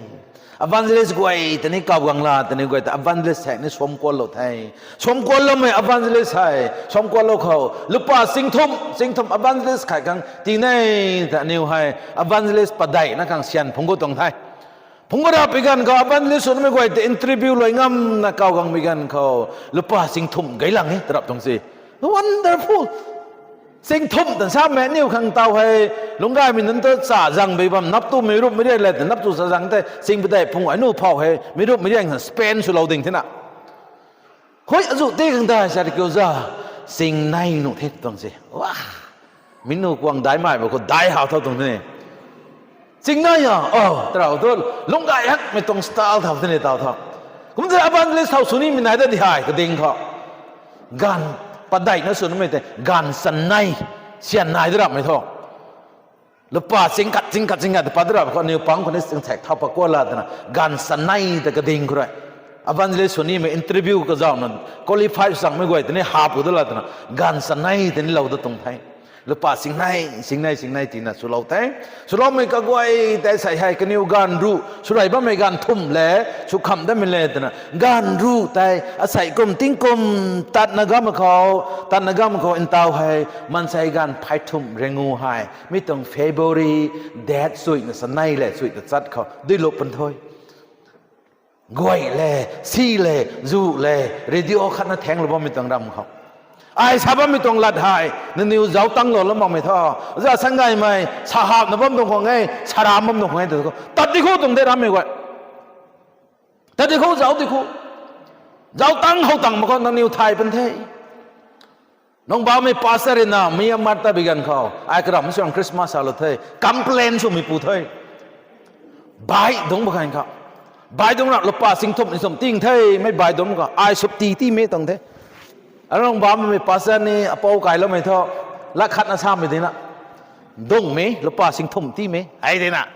Evangelist guay tei ni kaw guang la, tei ni guay ta evangelist hei ni suam kuanlou the. Suam kuanloumei evangelist hei, suam kuanlou khou, lupa singthumh, singthumh evangelist khat khang tii ne, ta aniw hei, evangelist padeihna khang syan phungc gu tuang the. Phungc gu rap pi ganv khou, evangelist sw namei guay tei interview luai ngamna kaw guang pi ganv khou, lupa singthumh gay lang e, tarap tuang si. Wonderful. Singthumh tan samei aniw khang taw hei, lungc gaymei nunc tu cha zang bei bam, nap tumei rup mei riak le, nap tu cha zang tei, sing padeih phungc ai nu phau hei, mei rup mei riak khang spend swlou ding thena. Hoi, azu ti khang dai sa kiu za, singnei nuh the tuang se. Wa, mi nu kuang daimei ba khou dai how thau tuang the. Singnei a, o, tarau tu, lungc gay hakmei tuang style thau the ni taw thau. Kum tei evangelist thau sw nimei nai da di hei, kading khou. Ganv, padeihna sw nimei tei, ganv chanei, syan nai da rapmei thu. Lupa ching khat, ching khat, ching khat, pat da rap khou, aniw pang khou ni ching thak thau pat kuan la twna, ganv chanei ta kading khou rui. Evangelist sw nimei interview kazauhna, qualify sangmei guay tei ni hap u da la twna, ganv chanei tei ni lou da tuang the. Lupa singnei, singnei, singnei tina swlou the. Swloumei kaguay tei sei hei kaniw ganv ruh, swrei bammei ganv thumh le, sw kham damei le twna, ganv ruh tei, asei kum tingkum, tatna gam khou, tatna gam khou ntaw hei, maansei ganv phey thumh ringu hei, mi tuang February, date suina chanei le, sui ta chat khou, dui lup pan thui. Guay le, si le, zu le, radio khatna thaengclou bammei tuang ram khou. Ai sa bammei tuang lat hei, nangniw zauc tangclou lam makmei thu. Za sang gaymei, sa hapna bam tuang khwang e, sa ram bam tuang khwang e, tu khou. Tat di khou tuang de rammei guay. Tat di khou, zauc di khou. Zauc tang how tang mak khou nangniw thay pan the. Nang bammei pastor rui na, Myanmar ta bi ganv khou. Ai karam suang Christmas salou the. Complain swmei pu the. Bai dungc ba ganv khou. Bai dungc ra lupa singthumh ni thumh ting the, mei bai dungc khou. Ai sup ti ti mei tuang the. Arung bammei pastor ni apou kailoumei thu. Lat khatna samei dina. Dungcmei, lupa singthumh tiimei. Hei dina.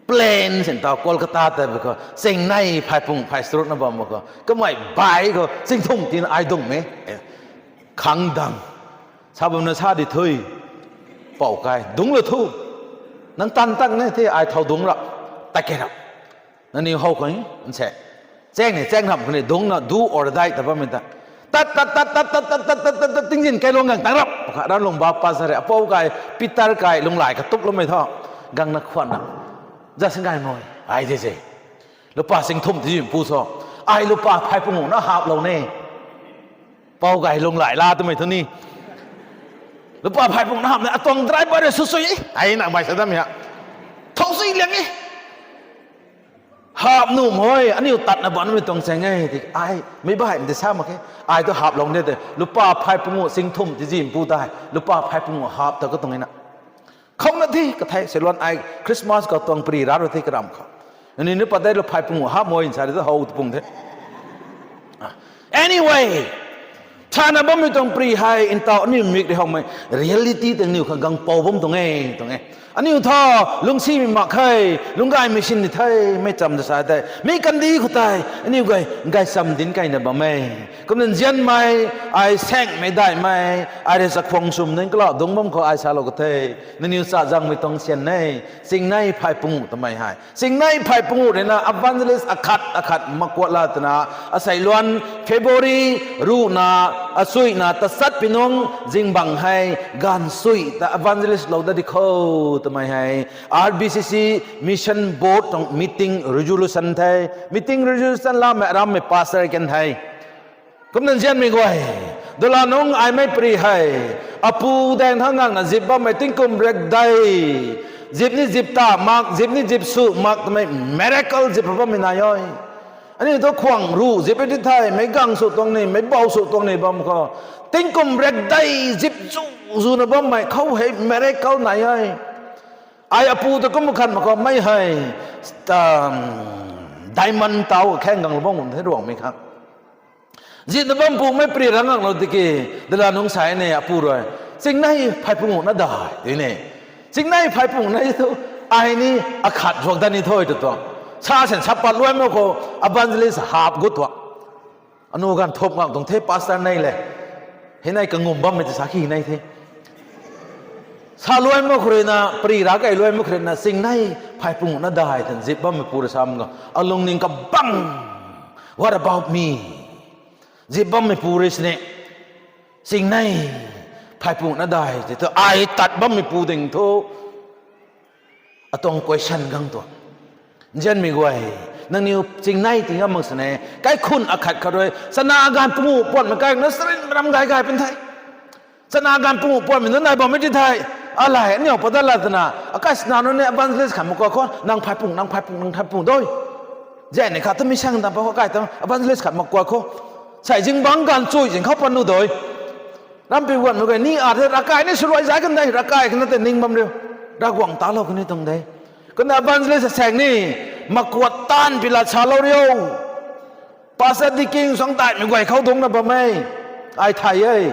Plane sin taw Kolkata ta bi khou. Singnei phey pungh phey charukna bam khou. Kamei bai khou, singthumh tina ai dungcmei. Khang dang. Sa bamna sa di thui. Pou kai. Dungc lou thu. Nang tan tak ne the ai thau dungc ra. Ta ke ra. Nangniw how khang, nse. Chaeng ni, chaeng ram khou ni, dungcna, do or die ta bammei ta. Tat, tat, tat, tingzin kailuang gang tang rap. Kha ram lung ba pastor e, apou kai, Peter kai, lunglai katup loumei thu. Gangna khwanna. Za sing gaymei, ai de se. Lupa singthumh ti pu so. Ai lupa phey punguna haplou ne. Pou kai lunglai la twmei thu ni. Lupa phey punguna hapna, atuang driver e sw sui. Ai na mai sa dam ya. Thau sui liang e. Hap nuh mak e, aniu tatna banmei tuang chaeng e, ti ai, mei baihmei ti sa mak khe, ai tu haplou de te, lupa phey pungu singthumh ti zim pu tei, lupa phey pungu hap ta katuang e na. Khouna the, kathei, seiluan ai, Christmas khou tuang pri ra ru the karam khou. Ani ni pat tei lupa phey pungu hap mak e, nsa ri tu how tu pung the. Anyway, thana bammei tuang pri hei, ntaw aniu mik ri howmei, reality tei aniu khang gang pou bam tuang e, tuang e. Aniu thu, lungcsimei mak khe, lungc gaymei sin ni the, mei cham ta sa tei. Mi kandih khou tei, aniu gay, gaychamv dinc keyna bam e. Kumna nzianmei, ai saengmei daihmei, ai rui chakhwang swm nunc kalau dungc bam khou ai salou ka the. Nangniu cha zangmei tuang syan e, singnei phey pungu twmei hei. Singnei phey pungu rui na evangelist akhat, akhat makuat la twna, aseiluan February ruhna, asuina, tachat pi nung, zingbangc hei, ganv sui ta evangelist lou dat di kho, twmei hei, R B C C Mission Board tuang meeting resolution the, meeting resolution lamei arammei pastor kan the. Kumna nzianmei guay, dala nung ai mei pri hei, apu daeng thangc ngangna zip bammei tingkum riakdei, zip ni zip ta mak, zip ni zip sw mak twmei miracle zip bammei nai e. Aniu thu khwang ruh zip e ti thei, meic gang sw tuang ni, meic bou sw tuang ni bam khou. Tingkum riakdei zip zu, zuna bammei khou hei miracle nai e. Ai apu ta kum khat mak khou mei hei, diamond taw khaeng ganglou bam the Ruangmei khang. Zitna bam pumei pri rang ngaklou tiki, dala nung sa ni apu rui, singnei phey pungu na dai, tei ni. Singnei phey pungu na thu, ai ni akhat zuak dat ni thu tw tuang. Sa sin sa pat luai mak khou, evangelist hap gut tuang. Anu ganv thup ngak tuang the pastor nei le. Hei nei kangum bammei ta sa khi nei the. Sa luai mak khou rui na, pari ravkai luai mak khou rui na, chingnei phay pungna dai twna zip bammeipu rui sa mak ga, alungning kabang, what about me? Zip bammeipu rui sini, chingnei phay pungna dai tei thu, ai tat bammeipu ding thu, atuang question gang tuang. Nzianmei guay, nangniw chingnei ti ngam mak sini, kaikhun akhat khat rui, chana ganv pungu puanmei kai na sarin ram gay gay pun the. Chana ganv pungu puanmei nunc nai bammei ti the. Alai, aniu padat la twna, akai sina nunc ni evangelist khat mak kua khou, nang phay pung, nang phay pung, nang phay pung doi. Zai ni khat tu mi sang dam pa khou kai ta evangelist khat mak kua khou. Sai zingbangc ganv chui zing khou pan nu doi. Rampi guanmei guay ni a the, ravkai ni swluai zai kan de, ravkai kana tei ning bam riu. Ravguangc talou kani tuang de. Kumna evangelist saeng ni, makuat taanv pi lat salou riu. Pastor, deacon, suangc taimei guay khou dungcna bam e. Ai thay e.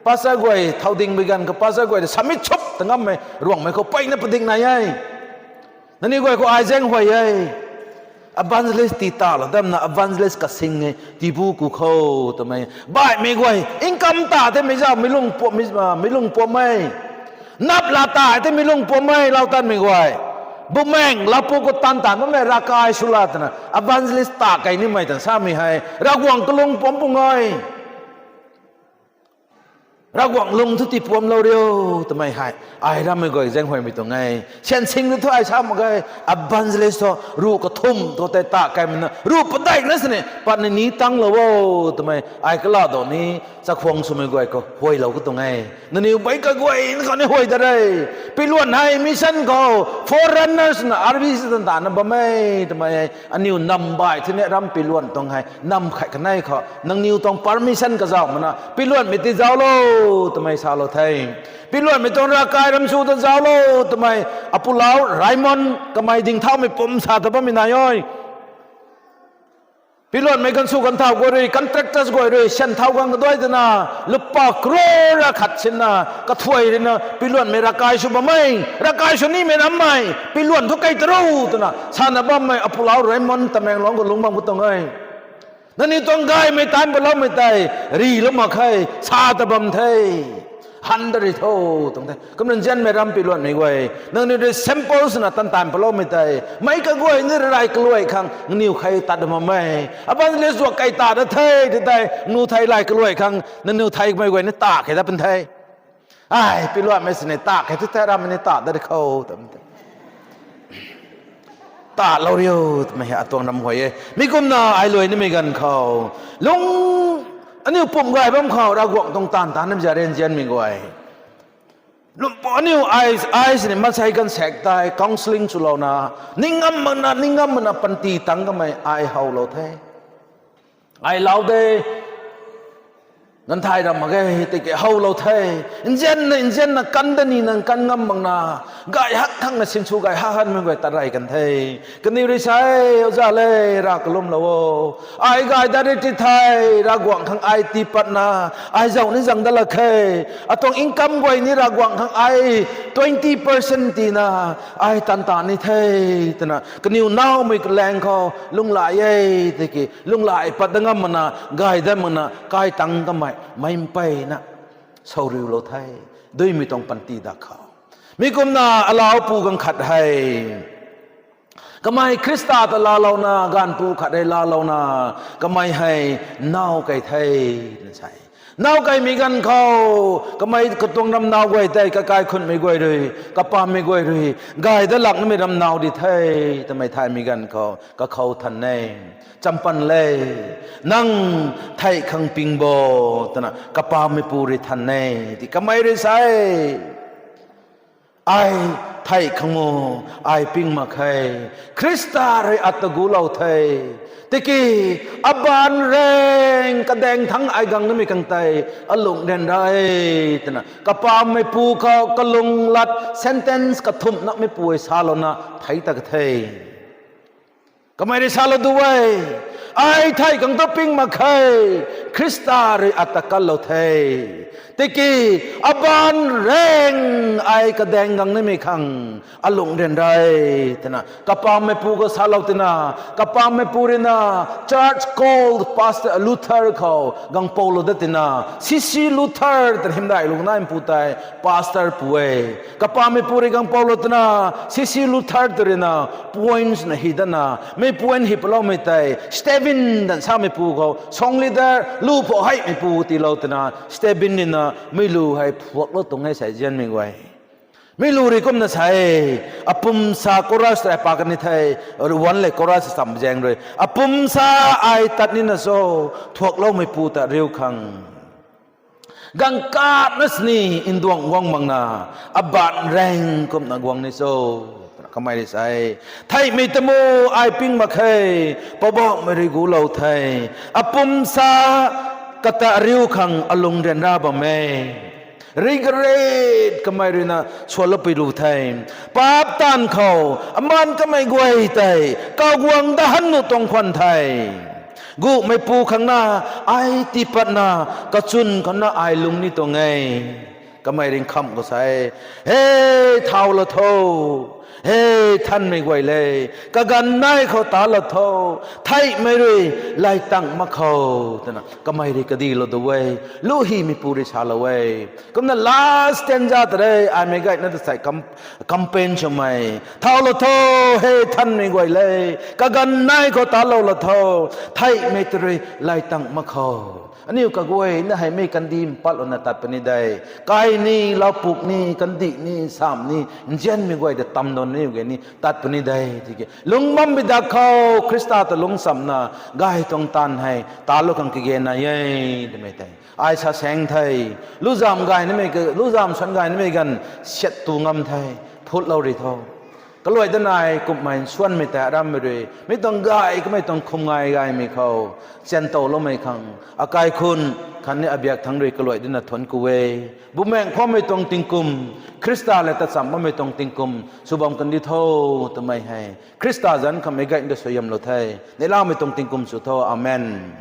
Pastor guay thau dingmei ganv khou pastor guay ta submit chup ta ngammei, ruangmei khou peyna padik nai e. Nangniw guay khou ai zaeng huay e. Evangelist tii talou damna evangelist kasing e, tiibu ku khou twmei. Baihmei guay, income ta the mei zauc, mi lung puam, mi, ah, mi lung puam e. Nap la ta the mi lung puam e, lau tanmei guay. Bumaeng, lapu khou taanv taanv bammei ravkai sw la twna evangelist ta kei nimei tan samei hei Ravguangc kalung puam pung e. Ravguangc lung thu tii puamlou riu, twmei hei. Ai rammei guay zaeng huaymei tuang e. Siansing thu ai sa mak ge, evangelist thu, ruh kathumh thu tei ta kaimei na, ruh padeih na sini, patni ni tanglou o, twmei. Ai kala dou ni, chakhwang swmei guay khou, huaylou ka tuang e. Nangniw beic kaguay na khou ni huay da re. Piluan hei mission khou, forerunners na R B C tan tana bam e, twmei. Aniu nam bai thini ram piluan tuang hei, nam khat kanei khou, nangniw tuang permission kazauh mana, piluanmei ti zauclou, twmei salou the. Piluanmei tuang ravkai ram sw ta zauclou, twmei, apulau Raymond kamei dingthaumei pum sa ta bammei nai o. Piluanmei ganv sw ganv thau guay rui, contractors guay rui, syan thau gang kaduai twna, lupa crore khat sinna, kathuay ruina, piluanmei ravkai sw bam e, ravkai sw nimei rammei, piluan thu kei ta ro, twna, sana bammei, apulau Raymond Tamenglong khou lungc bam khou tuang e. Nangniw tuang gaymei taanv paloumei tei, rilou mak khe, sa ta bam the. Han da ri tho, tuang the. Kumna nzianmei ram piluanmei guay, nangniw rui simple swna tan taanv paloumei tei, meic kaguay ni rai kaluai khang, nangniw khei tat da bam e. Evangelist zuak kei ta da the, ti tei, nu thei lai kaluai khang, nangniw theimei guay ni ta kei dat pun the. Ai, piluanmei sini ta kei tu the, rammei ni ta da ri khou, tam the. Talou riu, twmei hei atuang ram huay e. Mi kumna ai luai nimei ganv khou, lung, aniu pum gay bam khou, Ravguangc tuang taanv taanv nam za re nzianmei guay. Lum, aniu ai, ai sini maansei ganv saek tei counselling swlouna, ning ngam makna, ning ngam makna panty tang kamei ai howlou the. Ai lau de, ganv thay ram mak ge, tiki howlou the. Nzianna, nzianna, kan da ni nang kan ngam makna, gay hak thangna sinsw gay hak hanmei guay tat rey kan the. Kaniw rui sa e, oza le, rav kalumlou o. Ai gay dat ri ti the, Ravguangc khang ai tii patna, ai zauc ni zang dat lak khe. Atuang income guay ni Ravguangc khang ai twenty percent tiina, ai tan ta ni the, twna. Kaniw naumei kalaeng khou, lunglai e, tiki, lunglai pat dat ngam makna, gay dat makna, kai tang kamei, meic mpeyna, souriulou the, duimei tuang panty dak khou. Mi kumna alau pu ganv khat hei. Kamei Khrista ta laalouna, gaanvpu khat hei laalouna, kamei hei nau kei the, twna sa e. Nau keimei ganv khou, kamei katuang ram nau guay tei, kakai khunmei guay rui, kapammei guay rui, gay dat lak namei ram nau di the, twmei thaymei ganv khou, kakhou than e. Champan le, nang theih khang ping bo, twna kapammeipu rui than e, ti kamei rui sa e. Ai theih khang o, ai ping mak khe. Khrista rui ata gulou the. Tiki, abaanv reng kadaeng thangc ai gang namei khang tei, alung ryanra e, twna. Kapammeipu khou kalung lat sentence kathumh nakmeipu e salouna, thei ta ka the. Kamei rui salou du e. Ai theih khang tu ping mak khe, Khrista rui ata kanlou the. Tiki, abaanv rang ai kadaeng gang nimei khang alungh ryanra e, twna kapammeipu khou salou tina, kapammeipu rui na church called Pastor Luther khou gang poulou dat tina, C C Luther twna hymdaih lungc naimeipu tei pastor pu e. Kapammeipu rui gang poulou tina, C C Luther tw rui na points na hy datna, mei point hy paloumei tei Stephen dan sameipu khou song leader lu phou heimeipu tiilou tina, Stephen rui na mei lu hei phuaklou tuang e sa e zianmei guay. Mei lu rui kumna sa e, apumsa chorus tei pa kan ni the, one le chorus cham zaeng rui. Apumsa ai tat nina cho, thuakloumeipu ta riu khang gaanv katna sini nduang guang makna, abaanv rang kumna guang ni cho, twna kamei rui sa e. Theihmei tamu ai ping mak khe, Poubauhmei rui gulou the. Apumsa kata riu khang alungh ryanra bam e. Regret kamei rui na swalou pui lu the. Paap taanv khou, amaan kamei guay tei kaguang dat han nuh tuang khwan the. Gumeipu khang na, ai tii patna, kachwn khou na ai lungc ni tuang e. Kamei ringkhamh khou sa e, He, thaulou tho. He, nthanmei guay le, kaganv nai khou talou tho. Theihmei rui laitang mak khou, twna kamei rui kadilou du e. Lu hymeipu rui salou e. Kumna last stanza ta re, aimei gayna ta sai kam, campaign swmei. Thaulou tho, he nthanmei guay le, kaganv nai khou talou lou tho. Theihmei ta rui laitang mak khou. Aniu kaguayna hei mei kandih mpatlouna tat puni de. Kai ni, laupuk ni, kandih ni, sam ni, nzianmei guay ta tamdon niw ge ni tat puni de. Tiki lungc bammei dak khou Khrista ta lungcsamna gay tuang taanv hei talou khang kage nai e, twmei tei ai sa saeng the. Luzam gay nimei, luzam suan gay nimei ganv siat tu ngam the. Phutlou ri tho. Kaluai danai kumhmei nsuanmei tei arammei rui mi tuang gay kamei tuang khum ngai gaymei khou, chiantowloumei khang, akai khun khatni abiak thangc rui kaluai dina thuanc ku e. Bumaengh khwanmei tuang tingkum, Khrista le tachamh bammei tuang tingkum sw bam kandi tho, twmei hei Khrista zanc khamei gayna suaihiamlou the. Neihlamei tuang tingkum sw tho. Amen.